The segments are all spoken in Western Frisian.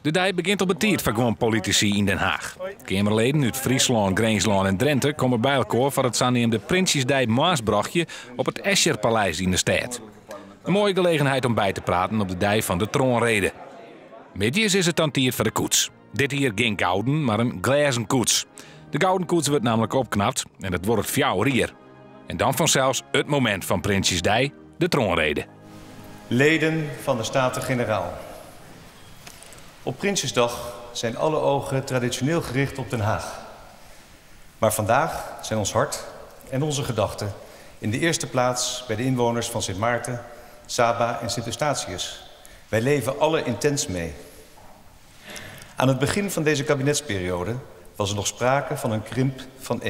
De dei begjint al betiid foar guon politisy yn Den Haach. Keamerleden út Fryslân, Grinslân en Drinte komme by elkoar foar it saneamde Prinsjesdei moarnsbrochje op it Escherpaleis yn de stêd. In moaie gelegenheid om by te praten op de dei fan de troanrede. Middeis is it dan tiid foar de koets. Dit jier gjin gouden, mar in glêzen koets. De gouden koets wurdt nammentlik opknapt en dat duorret 4 jier. En dan fansels it momint fan Prinsjesdei, de troanrede. Leden van de Staten-Generaal. Op Prinsjesdag zijn alle ogen traditioneel gericht op Den Haag. Maar vandaag zijn ons hart en onze gedachten in de eerste plaats bij de inwoners van Sint Maarten, Saba en Sint Eustatius. Wij leven alle intens mee. Aan het begin van deze kabinetsperiode was er nog sprake van een krimp van 1%.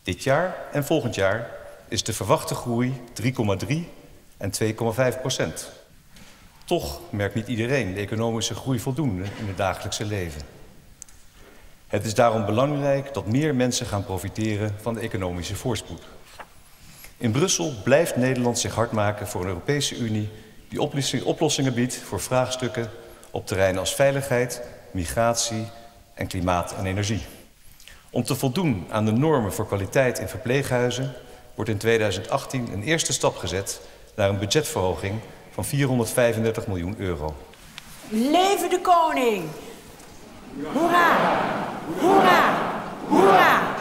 Dit jaar en volgend jaar is de verwachte groei 3,3 en 2,5%. Toch merkt niet iedereen de economische groei voldoende in het dagelijkse leven. Het is daarom belangrijk dat meer mensen gaan profiteren van de economische voorspoed. In Brussel blijft Nederland zich hard maken voor een Europese Unie die oplossingen biedt voor vraagstukken op terreinen als veiligheid, migratie en klimaat en energie. Om te voldoen aan de normen voor kwaliteit in verpleeghuizen wordt in 2018 een eerste stap gezet naar een budgetverhoging van 435 miljoen euro. Leve de koning! Hoera! Hoera! Hoera!